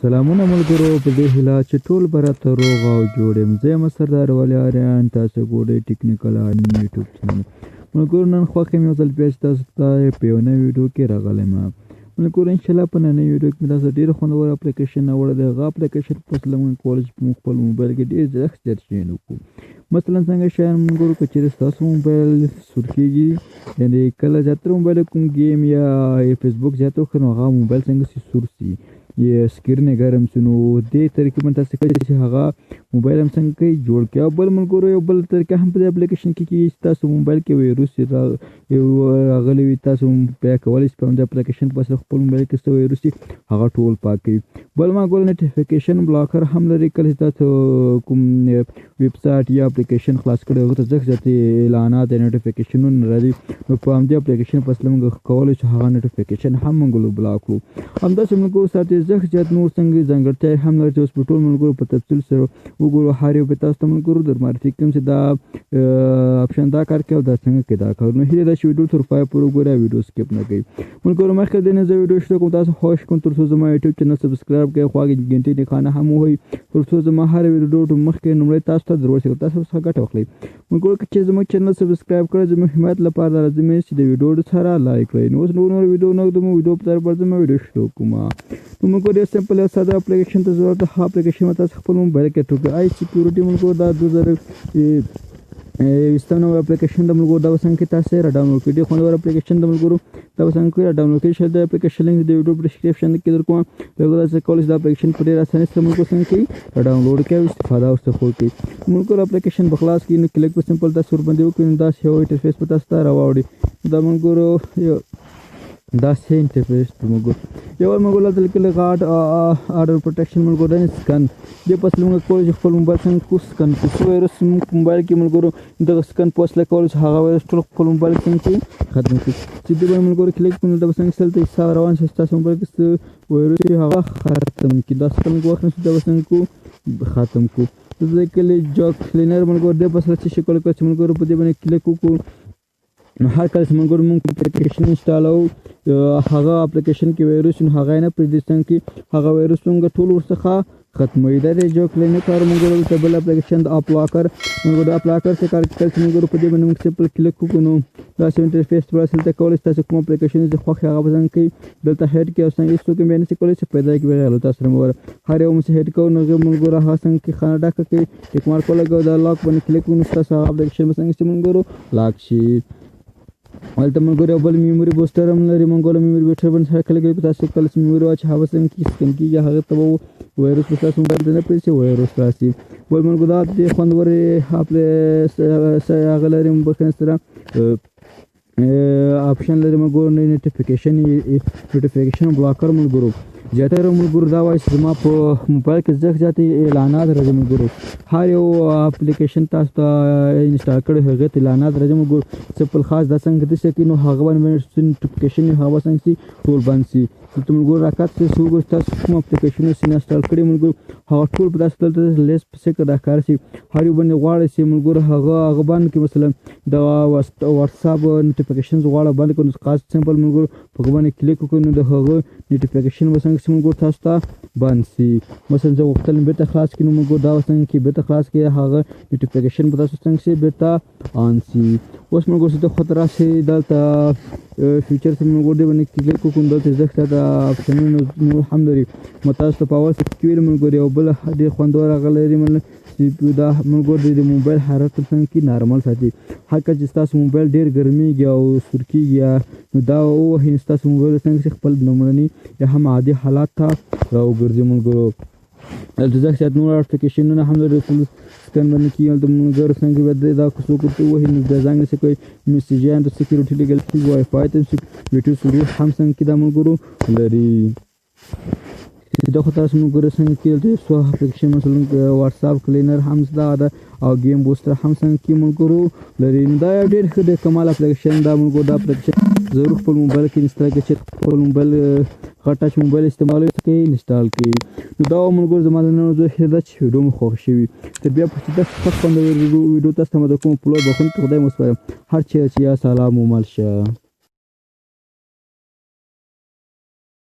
سلامونه ملګرو، په دې هیله چې ټول به راته روغ او جوړ یم. زه یم سردار ولي آریان، تاسو ګورئ ټیکنیکل آریان یوټیوب چینل. ملګرو نن خوښ یم یو ځل بیا چې تاسو ته په یو نوې ویډیو کې راغلی یم. ملګرو انشاءالله په ننۍ ویډیو کې مې تاسو ډېر خوندور اپلیکیشن راوړی دی. هغه اپلیکیشن په وسیله موږ کولی شو په خپل موبایل کې ډېر زیات زیات شیان وکړو. مثلا څنګه شیان ملګرو، که چېرې ستاسو موبایل سور کېږي، یعنې کله زیاتره موبایل کوم ګیم یا فیسبوک زیات وکړي، نو هغه موبایل څنګه سي سور سي، سکرین یې ګرم سي، نو دې طریقې باندې تاسو کولی شئ هغه موبایل هم څنګه کوي جوړ کړئ. او بل ملګرو یو بل طریقه هم په دې اپلیکیشن کې کېږي چې تاسو موبایل کې ویروس راغلی وي، تاسو بیا کولی شئ په همدې اپلیکیشن په واسطه خپل موبایل کې څه ویروس وي هغه ټول پاک کړئ. بل ملګرو نوټیفیکیشن بلاکر هم لري. کله چې تاسو کوم ویب سایټ یا اپلیکیشن خلاص کړئ، هغه ته زښت زیات اعلانات یا نوټیفیکیشنونه راځي، نو په همدې اپلیکیشن په واسطه موږ کولی شو هغه نوټیفیکیشن هم موږ بلاک کړو. همداسې ملګرو ساتي زښت زیات نور څنګه ځانګړتیاوې هم لري چې اوس په ټول ملګرو په تفصیل سره وګورو. هر یو به تاسو ته ملګرو در معرفي کړم چې دا اپشن دا کار کوي او دا څنګه کوي دا کار. نو هیله ده چې ویډیو تر پایه پورې وګورئ او ویډیو سکیپ نه کړئ. ملګرو مخکې له دې نه زه ویډیو شروع کوم، تاسو خوښ کوم تر څو زما یوټیوب چینل سبسکرایب کړئ، خوا کې ګنټې نښانه هم ووهئ تر څو زما هره ویډیو مخکې لومړی تاسو ته در ورسېږي، تاسو څخه ګټه واخلئ. ملګرو که چېرې زموږ چینل سبسکرایب کړئ، زموږ حمایت لپاره دا لازمي چې د ویډیو سره لایک کړئ. نو اوس نور نور ویډیو نه ږدم، ویډیو په طرف ورځم، ویډیو شروع کوم. نو ملګرو یو سمپل یو ساده اپلیکیشن ته ضرورت ده. هغه اپلیکیشن به تاسو خپل موبایل کې ټوکړئ. آی سکیورټي ملګرو دا 2021 نمبر اپلیکیشن د ملګرو دا به څنګه تاسو را ډاونلوډ کړئ. ډېر خوندور اپلیکیشن د ملګرو دا به څنګه را ډاونلوډ کړئ. د اپلیکیشن لینک د ویډیو په ډیسکریپشن کې در کوم. دغه تاسو کولی شئ دا اپلیکیشن په ډېر اسانۍ سره ملګرو څنګه کړئ را ډاونلوډ کړئ او استفاده ورڅخه وکړئ. ملګرو اپلیکیشن به خلاص کړئ، نو کلیک به سمپل تاسو ورباندې وکړئ، نو داسې یو انټرفیس به تاسو ته راواوړي. دا ملګرو یو داسې انټرفیس د ملګرو یو ملګرو دلته لیکلي غاټ آرډر پروټیکشن ملګرو دا سکن دې په واسطه موږ کولی شو خپل موبایل څنګه کړو سکن کړو. څه ویروس موږ په موبایل کې ملګرو دغه سکن په واسطه کولی شو هغه ویروس ټول خپل موبایل کې څنګه کړو ختم کړو. چې دې باندې ملګرو کلیک کړو، دلته به څنګه دلته حساب روان شي، ستاسو موبایل کې څه ویروس وي هغه ختم کړي. دا سکن وخت نشي، دا به څنګه کړو ختم کړو. دلته لیکلي جاک کلینر ملګرو دې په واسطه چې شي کولی چې ملګرو په دې باندې کلیک وکړو، نو هر کله چې ملګرو موږ اپلیکیشن انسټالوو هغه اپلیکیشن کې ویروس نو هغه یې نه پرېږدي څنګه کې هغه ویروس موږ ټول ورڅخه ختموي. دا دی جو کلینر کار ملګرو. دلته بل اپلیکیشن د اپ لاکر ملګرو، د اپ لاکر څه کار کوي چې ملګرو په دې باندې موږ سمپل کلیک وکړو، نو داسې انټرفیس به راسي. دلته کولی شئ تاسو کوم اپلیکیشن چې خوښ هغه به څنګه کوي دلته هیډ کړئ او څنګه هېڅوک یې بیا نشي کولی چې پیدا کړي بغیر له تاسو سره مو هر یو مو چې هیډ کوو، نو هغه ملګرو هغه څنګه کې خانه ډکه کړئ، ټیک مارک ولګوئ، دا لاک باندې کلیک وکړو، نو ستاسو هغه اپلیکیشن به څنګه چې ملګرو لاک شي. هلته ملګرو یو بل میموري بوسټر هم لري. ملګرو میموري بوسټر باندې هر کله کې تاسو کله چې میموري واچوئ هغه څنګه کې سکن کېږي، هغه ته به ویروس به ستاسو موبایل ته نه پرېږدي چې ویروس راسي. بل ملګرو دا دې خوندورې هغه لري بخښنې سره اپشن لري ملګرو نوټیفیکیشن بلاکر. ملګرو زیاتره ملګرو دا وایي چې زما په موبایل کې زښت زیات اعلانات راځي. ملګرو هر یو اپلیکیشن تاسو ته انسټال کړی هغې ته اعلانات راځي. ملګرو سمپل خاص دا څنګه داسې کوي، نو هغه باندې نوټیفیکیشن هغه به څنګه سي ټول بند سي. دلته ملګرو راکات سي څو وګورئ تاسو کوم اپلیکیشنونه چې انسټال کړي ملګرو هغه ټول په داسې دلته لیست په شکل راښکاره سي. هر یو باندې غواړئ چې ملګرو هغه بند کړي، مثلا د واتساپ نوټیفیکیشن غواړه بند کړو، نو خاص سمپل ملګرو په هغه باندې کلیک وکړئ، نو د هغه نوټیفیکیشن به څنګه چې ملګرو تاسو ته بند سي. مثلا زه غوښتل مې بېرته خلاص کړي، نو ملګرو دا به څنګه کړي بېرته خلاص کړي، هغه نوټیفیکیشن به تاسو څنګه شي بېرته آن سي. اوس ملګرو چې خو ته راشئ دلته فیچر څه ملګرو دې باندې کلیک وکړو، دلته زښت د اپشنونه نور هم لري. ما تاسو ته په اول کې ویل ملګرو یو بل ډېر خوندور هغه لري، دا ملګرو د موبایل حرارت څنګه کې نارمل ساتي. هر کله چې ستاسو موبایل ډېر ګرمېږي او سور کېږي نو دا ووهئ، نو ستاسو موبایل څنګه چې خپل لومړني یا هم عادي حالت ته راوګرځي. ملګرو دلته زښت زیات نور اپلیکیشنونه هم لري، سکن باندې کېږي. دلته ملګرو څنګه به دا څوک ورته ووهي، نو بیا ځنګ نشي کوی، میسجان د سکیورټي لېږل کېږي، وای فای ته بلوټوث ورو هم څنګه کې دا ملګرو لري. دا خو تاسو ملګرو څنګه کې دلته څو اپلیکیشن مثلا واتساپ کلینر هم دا ده او ګیم بوسټر هم څنګه کې ملګرو لري. نو دا یو ډېر ښه د کمال اپلیکیشن دا ملګرو، دا اپلیکیشن ضرور خپل موبایل کې انسټال کړئ چې خپل موبایل غټ ټچ موبایل استعمالوئ کې انسټال کړئ. نو دا ملګرو زما د نن ورځې هیله ده چې ویډیو مو خوښ شوي. تر بیا پورې داسې ښه خوندور ویډیو تاسو ته د کوم پلور بخښونکی خدای مو سپارم. هر چېرې چې یا سلام مو مل شه.